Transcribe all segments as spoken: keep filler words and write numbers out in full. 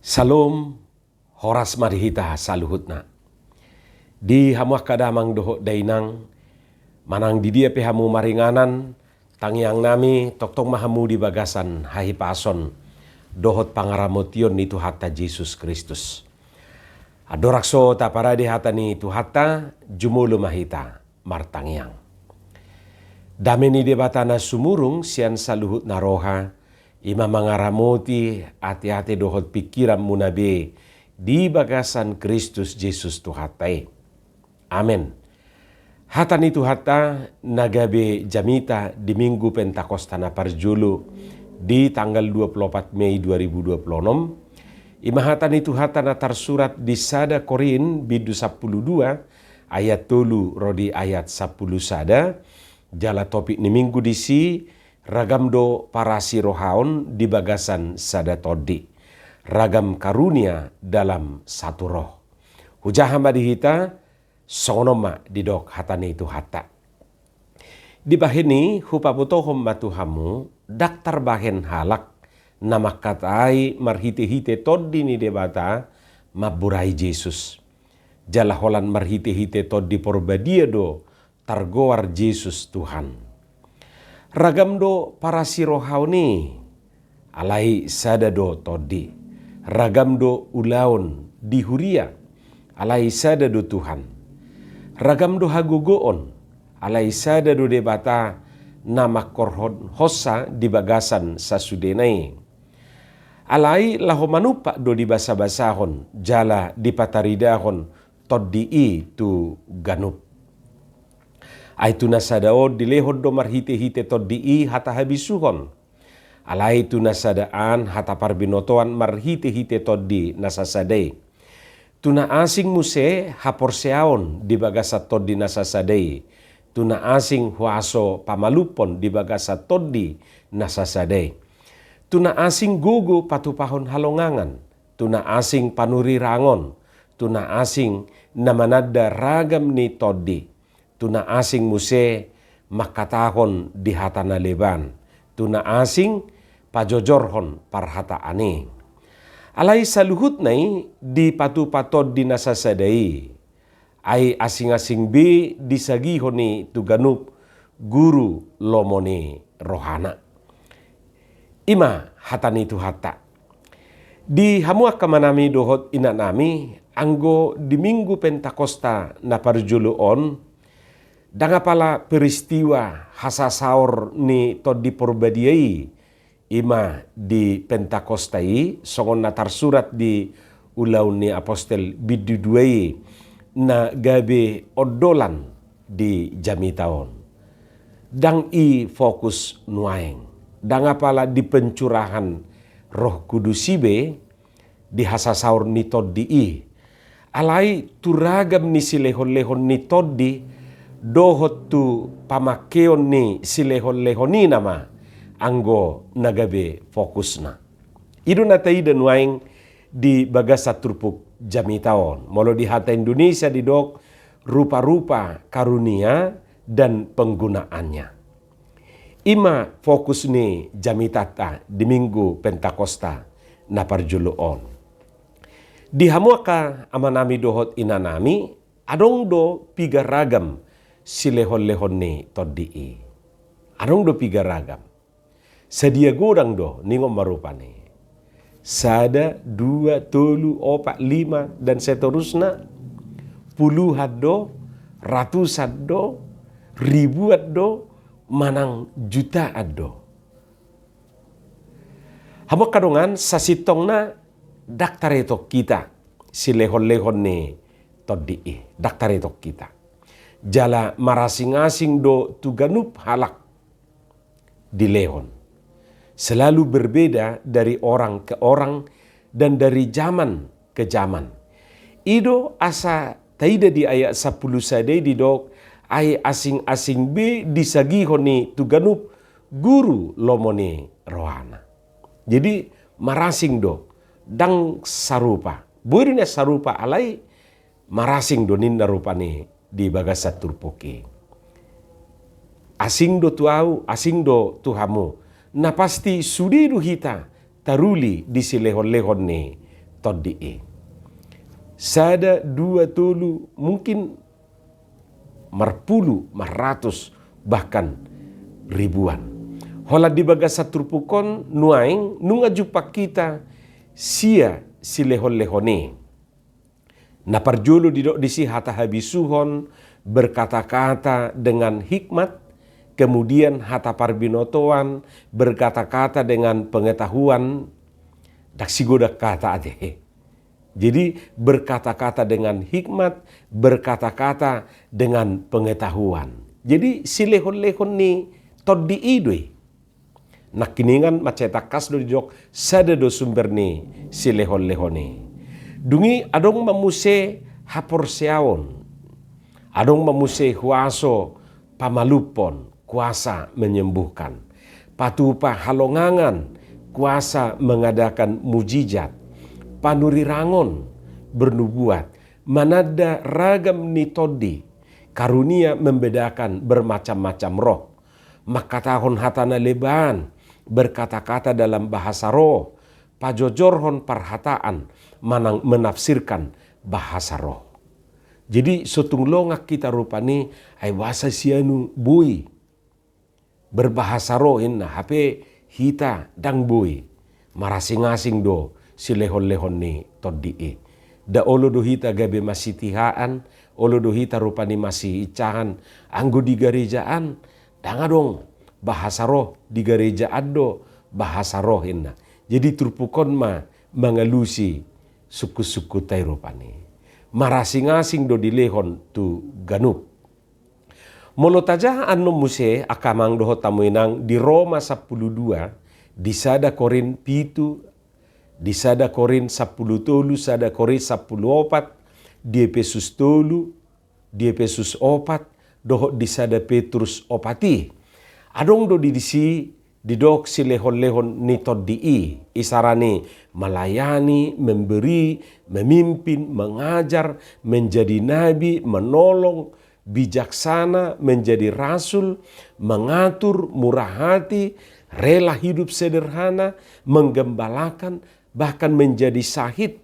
Salom, horas ma di hita saluhutna. Di hamu angka damang dohot dainang, manang di dia pe hamu maringanan, tangiang nami tongtong ma hamu di bagasan hahipason dohot pangaramotion ni Tuhanta Jesus Kristus. Andorang so taparade hata ni Tuhanta, jumolo ma hita martangiang. Dame ni Debata na sumurung sian saluhutna roha, i ma mangaramoti ateate dohot pingkiranmuna be di bagasan Kristus Jesus Tuhanta i. Amen. Hata ni Tuhanta na gabe jamita di Minggu Pentakosta na parjolo di tanggal dua puluh opat Mei dua ribu dua puluh enam, i ma hata ni Tuhanta na tarsurat di sada Korint bindu sampulu dua ayat tolu ro di ayat sampulu sada, jala topik ni Minggu disi, ragam do parasirohaon di bagasan sada tondi, ragam karunia dalam satu roh. Hujaha ma di hita, songon on ma didok hata ni Tuhanta. Dibahen i hupabotohon ma tu hamu, ndang tarbahen halak na mangkatai marhitehite tondi ni Debata mamburai Jesus. Jala holan marhitehite Tondi Porbadia do targoar Jesus Tuhan. Ragam do parasirohaon i, alai sada do tondi. Ragam do ulaon di huria, alai sada do Tuhan. Ragam do hagogoon, alai sada do Debata na mangkorhonhonsa di bagasan sasudena i. Alai laho manumpak do dibasabasahon jala dipataridahon tondi i tu ganup. Ai tu na sada on dilehon do marhitehite tondi i hata habisuhon. Alai tu na sada an hata parbinotoan marhitehite tondi na sasada i. Tu na asing muse haporseaon di bagasan tondi na sasada i. Tu na asing huaso pamalumhon di bagasan tondi na sasada i. Tu na asing gogo patupahon halongangan. Tu na asing panurirangon. Tu na asing na mananda ragam ni tondi. Tu na asing muse mangkatahon di hata na leban. Tu na asing pajojorhon parhataan i. Alai saluhutna i dipatupa tondi na sasada i. Ai asing-asing be disagihon i tu ganup guru lomo ni rohana. I ma hata ni Tuhanta. Di hamu angka amanami dohot inanami, anggo di Minggu Pentakosta na parjolo on, ndang apala peristiwa hasasaor ni Tondi Porbadia i, i ma di Pentakosta i, songon na tarsurat di Ulaon ni Apostel bindu dua i, na gabe ondolan di jamita on. Ndang i fokus nuaeng, ndang apala di pencurahan Roh Kudus i be, di hasasaor ni tondi i. Alai tu ragam ni silehon-lehon ni tondi, dohot tu pamangkeon ni silehon-lehon i nama anggo na gabe fokusna. I do na taida nuaeng di bagasan turpuk jamita on. Molo di hata Indonesia didok rupa-rupa karunia dan penggunaannya. I ma fokus ni jamitanta di Minggu Pentakosta na parjolo on. Di hamu angka amanami dohot inanami, adong do piga ragam silehon-lehon ni tondi i. Adong do piga ragam. Sadia godang do, ningon ma rupani. Sada, dua, tolu, opat, lima, dan seterusna. Puluhan do, ratusan do, ribuan do, manang jutaan do. Hamu angka dongan, sasintongna ndang taretong hita silehon-lehon ni tondi i, ndang taretong hita. Jala marasing-asing do tu ganup halak dilehon. Selalu berbeda dari orang ke orang dan dari zaman ke zaman. I do asa taida di ayat sampulu sada i didok, ai asing-asing be disagihon i tu ganup guru lomo ni rohana. Jadi marasing do, ndang sarupa. Boi do nian sarupa alai marasing do ninna rupani di bagasan turpuk i. Asing do tu ahu, asing do tu hamu. Na pasti sude do hita taruli di silehon-lehon ni tondi i. Sada, dua, tolu, mungkin marpulu, marratus, bahkan ribuan. Holan di bagasan turpuk on nuaeng nunga jumpang hita sia silehon-lehon i. Na parjolo didok disi hata habisuhon, berkata-kata dengan hikmat, kemudian hata parbinotoan, berkata-kata dengan pengetahuan, ndang sigodang hata ate. Jadi berkata-kata dengan hikmat, berkata-kata dengan pengetahuan. Jadi silehon-lehon ni tondi i do i. Nangkiningan mansai tangkas do didok sada do sumber ni silehon-lehon i. Dung i adong ma muse haporseaon, adong ma muse huaso pamalumhon, kuasa menyembuhkan, patupa halongangan, kuasa mengadakan mujizat, panurirangon, bernubuat, mananda ragam ni tondi, karunia membedakan bermacam-macam roh, mangkatahon hata na leban, berkata-kata dalam bahasa roh, pajojorhon parhataan, manang menafsirkan bahasa roh. Jadi so tung longang hita rupani, ai boasa si anu boi berbahasa roh inna, hape hita ndang boi. Marasing-asing do silehon-lehon ni tondi i. Nda olo do hita gabe masitihaan, olo do hita rupani masiinsahan, anggo di garejaan ndang adong bahasa roh, di garejaan do bahasa roh inna. Jadi turpuk on ma mangalusi sungkun-sungkunta i rupani. Marasing-asing do dilehon tu ganup. Molo tajaha annon muse angka amang dohot hamu inang di Roma sampulu dua, di sada Korint pitu, di sada Korint sampulu tolu, sada Korint sampulu opat, di Epesus tolu, di Epesus opat, dohot di sada Petrus opat i. Adong do di disi didok silehon-lehon ni tondi i, isarani melayani, memberi, memimpin, mengajar, menjadi nabi, menolong, bijaksana, menjadi rasul, mengatur, murah hati, rela hidup sederhana, menggembalakan, bahkan menjadi syahid,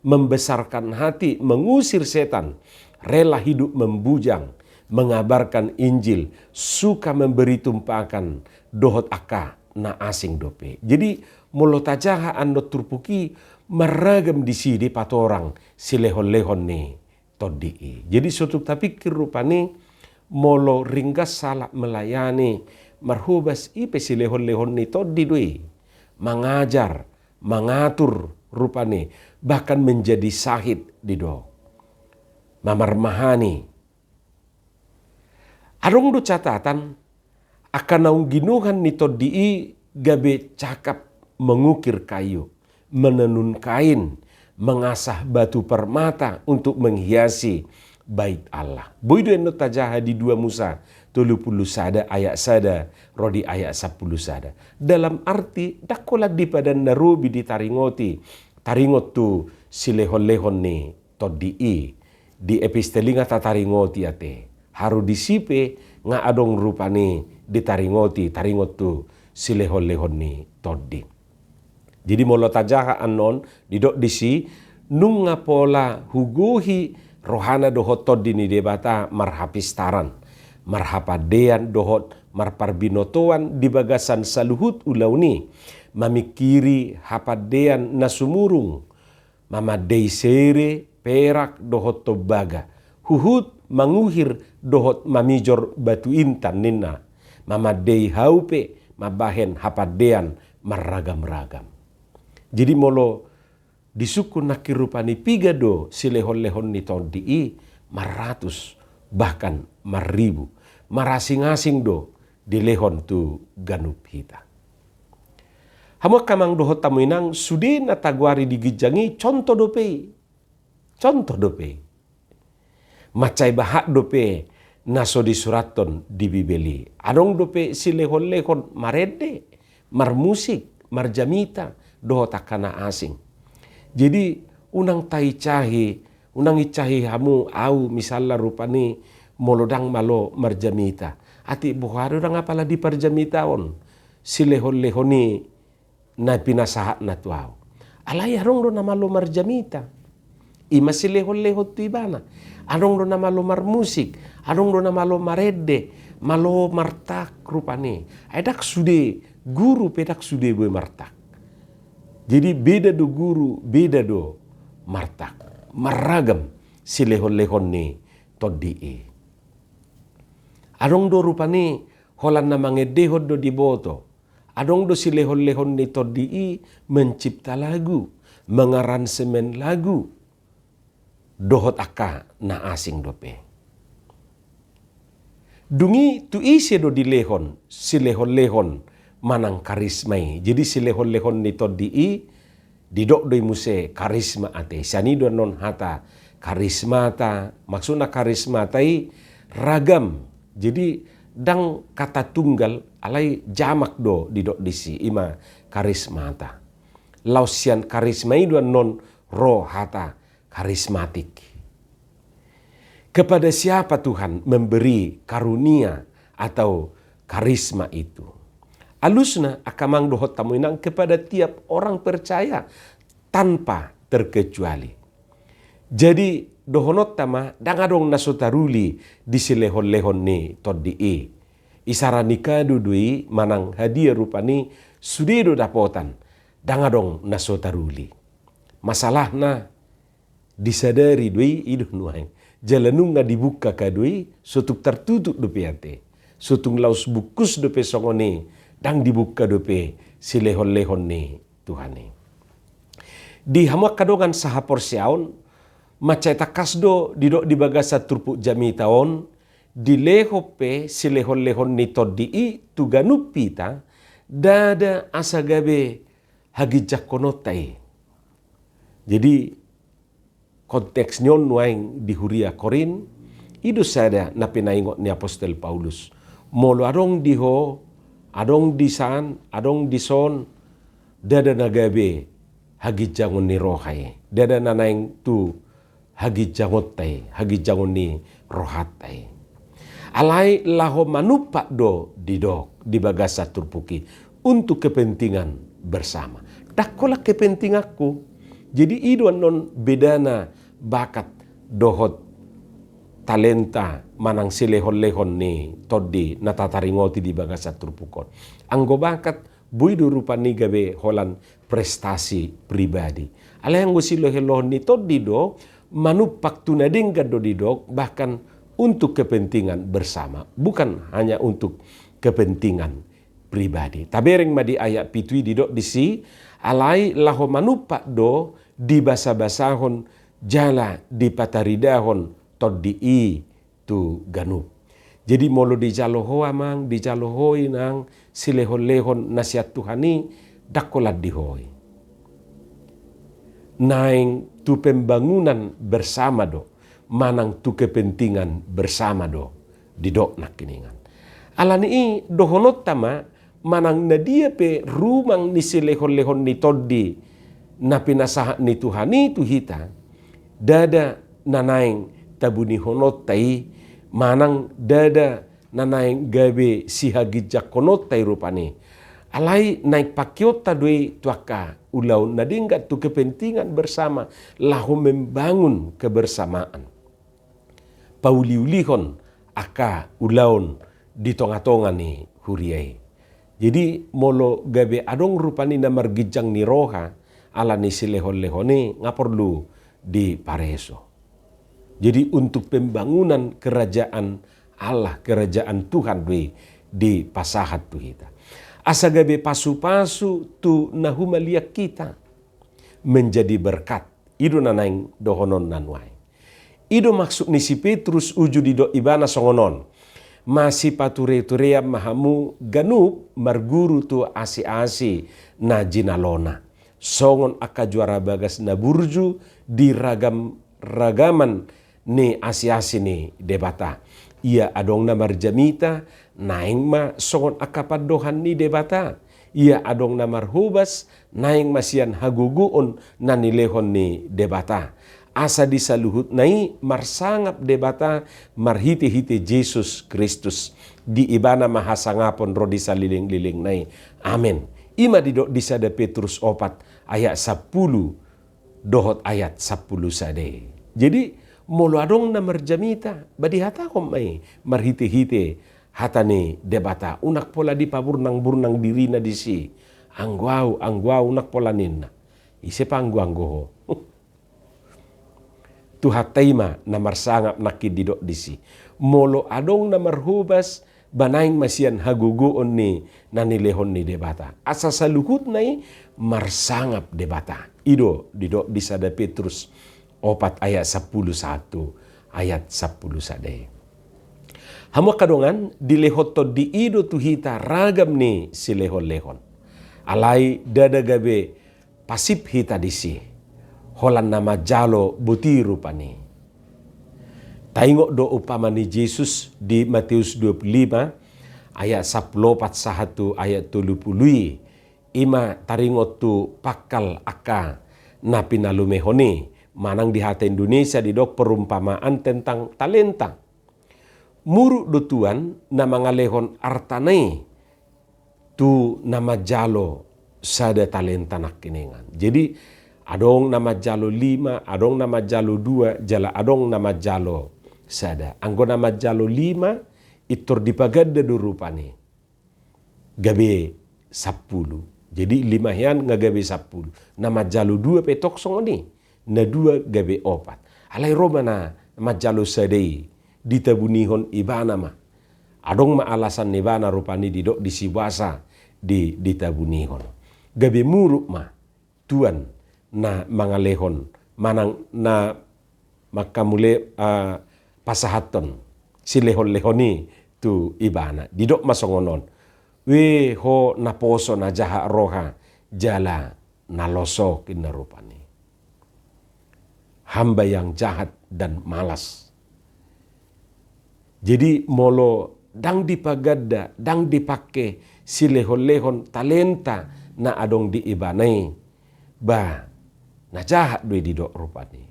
membesarkan hati, mengusir setan, rela hidup membujang, mengabarkan Injil, suka memberi tumpakan, dohot angka na asing dope. Jadi molo tajaha annon turpuk i, marragam disi dipatorang silehon-lehon ni tondi i. Jadi so tung tapikir rupani, molo ringgas salat melayani, marhobas i pe silehon-lehon ni tondi do i. Mangajar, mangatur rupani, bahkan menjadi syahid didok. Mamarmahani. Adong do catatan, angka naung ginuhan ni tondi i gabe cakap mengukir kayu, menenun kain, mengasah batu permata untuk menghiasi bait Allah. Boi do annon tajaha di dua Musa tolu pulu sada ayat sada ro di ayat sampulu sada. Dalam arti, ndang holan di padan na robi ditaringoti, taringot tu silehon-lehon ni tondi i. Di epistel i nga tataringoti ate. Haru disi pe nga adong rupani ditaringoti, taringot tu silehon-lehon ni tondi. Jadi molo tajaha annon, didok disi, nunga pola hugohi rohana dohot tondi ni Debata marhapistaran, marhapandean dohot marparbinotoan di bagasan saluhut ulaon i, mamingkiri hapandean na sumurung, mamandei sere, perak dohot tombaga, huhut manguhir dohot mamijor batu intan ninna, mamandei hau pe mambahen hapandean marragam-ragam. Jadi molo disungkun nangkin rupani piga do silehon-lehon ni tondi i, marratus bahkan marribu, marasing-asing do dilehon tu ganup hita. Hamu angka amang dohot hamu inang, sude na tagoari di ginjang i contoh dope i. Contoh dope i. Mansai bahat dope na so disurathon di Bibel i. Adong dope silehon-lehon marende, marmusik, marjamita dohot angka na asing. Jadi unang tainsahi, unang insahi hamu au misalna rupani molo ndang malo marjamita. Atik boha do ndang apala di parjamita on silehon-lehon i na pinasahatna tu au. Alai adong do na malo marjamita. Ima silehon-lehon tu ibana. Adong do na malo marmusik, adong do na malo marende, malo martak rupani. Ai ndang sude, guru pe ndang sude boi martak. Jadi beda do guru, beda do martak. Marragam silehon-lehon ni tondi i. Adong do rupani holan na mangendehon do diboto. Adong do silehon-lehon ni tondi i mencipta lagu, mengaransemen lagu, dohot angka na asing dope. Dung i tu ise do dilehon silehon-lehon manang karisma i? Jadi silehon-lehon ni tondi i didok do i muse karismata i. Sian i do annon hata karismata, maksudna karismata i ragam. Jadi ndang kata tunggal, alai jamak do didok disi, ima karismata. Laos sian karisma i do annon ro hata karismatik. Kepada siapa Tuhan memberi karunia atau karisma itu? Alusna, angka amang dohot hamu inang, kepada tiap orang percaya tanpa terkecuali. Jadi dohononta ma, ndang adong na so taruli di silehon-lehon ni tondi i. Isara ni kado do i manang hadia rupani, sude do dapotan, ndang adong na so taruli. Masalahna, disadari do i, i do nuaeng. Jala nunga dibuka kado i, so tung tartutup dope ate. So tung laos bungkus dope songon i, ndang dibuka dope silehon-lehon ni Tuhan i. Di hamu angka dongan sahaporseaon, mansai tangkas do didok di bagasan turpuk jamita on, dilehon pe silehon-lehon ni tondi i tu ganup hita, ndada asa gabe haginjangkononta i. Jadi, konteks ni on nuaeng di huria Korint, i do sada na pinaingot ni apostel Paulus. Molo adong di ho, adong di san, adong di son, ndada na gabe haginjangon ni roha i, ndada na naeng tu haginjangonta i, haginjangon ni rohanta i. Alai laho manumpak do didok di bagasan turpuk i, untuk kepentingan bersama. Ndang holan kepentinganku. Jadi i do annon bedana bakat dohot talenta manang silehon-lehon ni tondi na tataringoti di bagasan turpuk on. Anggo bakat, boi do rupani gabe holan prestasi pribadi. Alai anggo silehon-lehon ni tondi do, manumpak tu na denggan do didok, bahkan untuk kepentingan bersama, bukan hanya untuk kepentingan pribadi. Tabereng ma di ayat pitu i, didok disi, alai laho manumpak do dibasabasahon jala dipataridahon tondi i tu ganup. Jadi molo dijalo ho amang, dijalo ho inang, silehon-lehon na sian Tuhan i, ndang holan di ho i. Naeng tu pembangunan bersama do, manang tu kepentingan bersama do, didok nangkiningan. Alani i dohononta ma, manang na dia pe rumang ni silehon-lehon ni tondi na pinasahat ni Tuhan i tu hita, ndada na naeng tabunihononta i, manang ndada na naeng gabe sihaginjangkononta i rupani. Alai naeng pangkeonta do i tu angka ulaon na denggan, tu kepentingan bersama, laho membangun kebersamaan. Pauliulihon angka ulaon di tonga-tonga ni huria i. Jadi molo gabe adong rupani na marginjang ni roha ala ni silehon-lehon i, nga porlu dipareso. Jadi untuk pembangunan kerajaan Allah, kerajaan Tuhan do i dipasahat tu hita. Asa gabe pasu-pasu tu na humaliang hita, menjadi berkat. I do na naeng dohononna nuaeng. I do maksud ni si Petrus uju didok ibana songon on: Masipatureturean ma hamu ganup marguru tu asi-asi na jinalona, songon angka juara bagas na burju di ragam-ragaman ni asi-asi ni Debata. Ia adong na marjamita, naeng ma songon angka pandohan ni Debata. Ia adong na marhobas, naeng ma sian hagogoon na nilehon ni Debata. Asa di saluhutna i marsangap Debata marhite-hite Jesus Kristus. Di ibana ma hasangapon ro di salelenglelengna i. Amen. I ma didok di sada Petrus opat ayat sampulu dohot ayat sampulu sada i. Jadi, molo adong na marjamita, ba dihatahon ma i marhite-hite hata ni Debata, unang pola dipaburnang-burnang dirina disi. Anggo au, anggo au, unang pola ninna. Ise pe anggo-anggo ho. Tuhanta i ma na marsangap nangkin didok disi. Molo adong na marhobas, ba naeng ma sian hagogoon ni na nilehon ni Debata. Asa saluhutna i marsangap Debata. I do didok di sada Petrus opat ayat sampulu sada, ayat sampulu sada i. Hamu angka dongan, dilehon Tondi i do tu hita ragam ni silehon-lehon. Alai ndada gabe pasip hita disi, holan na manjalo boti rupani. Taingot do umpama ni Jesus di Mateus dua pulu lima ayat sampulu opat sahat tu ayat tolu pulu i, i ma taringot tu pangkal angka na pinalumehon i, manang di hata Indonesia didok perumpamaan tentang talenta. Muruk do tuan na mangalehon artana i tu na manjalo sada talenta nangkiningan. Jadi, adong na manjalo lima, adong na manjalo dua, jala adong na manjalo sada. Anggo na manjalo lima, pintor dipaganda do rupani gabe sampulu. Jadi, lima hian nga gabe sampulu. Na manjalo dua pe tong songon i, na dua gabe opat. Alai ro ma na manjalo sada i, ditabunihon ibana ma. Adong ma alasan ibana rupani didok disi boasa di, ditabunihon. Gabe muruk ma tuan na mangalehon, manang na mangkamule, ah, pasahathon silehon-lehon i tu ibana. Didok ma songon on. We ho na poso, na jahat roha, jala na losok, inna rupani. Hamba yang jahat dan malas. Jadi, molo ndang dipaganda, ndang dipake silehon-lehon talenta na adong di ibana i, ba na jahat do i didok rupani.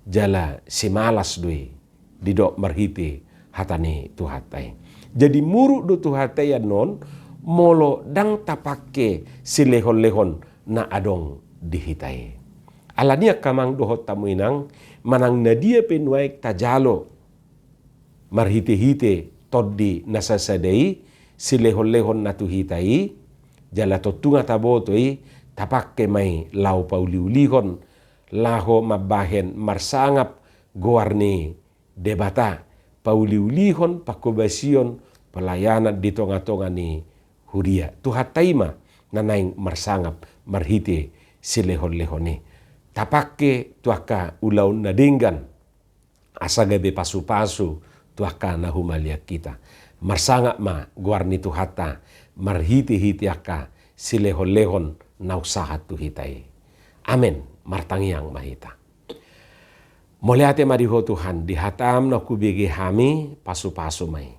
Jala simalas do i didok marhite hata ni Tuhanta i. Jadi, muruk do Tuhanta i annon, molo ndang tapake silehon-lehon na adong di hita i. Alani i angka amang dohot hamu inang, manang na dia pe nuaeng tajalo marhite-hite Tondi na sasada i, silehon-lehon na tu hita i, jala tontu nga taboto i, tapake ma i laho pauli-ulihon, laho mambahen marsangap goar ni Debata, pauli-ulihon, pangkobasion, pelayanan di tonga-tonga ni huria. Tuhanta i ma na naeng marsangap marhite silehon-lehon i. Tapake tu angka ulaon na denggan, asa gabe pasu-pasu tu angka na humaliang hita. Marsangap ma goar ni Tuhanta marhite-hite angka silehon-lehon naung sahat tu hita i. Amen. Martangiang ma hita. Mauliate ma di Ho Tuhan, di hataM naung hubege hami, pasu-pasu ma i.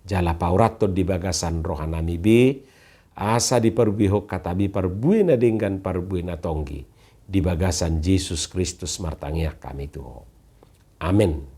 Jala paurathon di bagasan rohanami be, asa diparbuehon hataMi parbue na denggan, parbue na tonggi. Di bagasan Jesus Kristus martangiang hami tu Ho. Amen.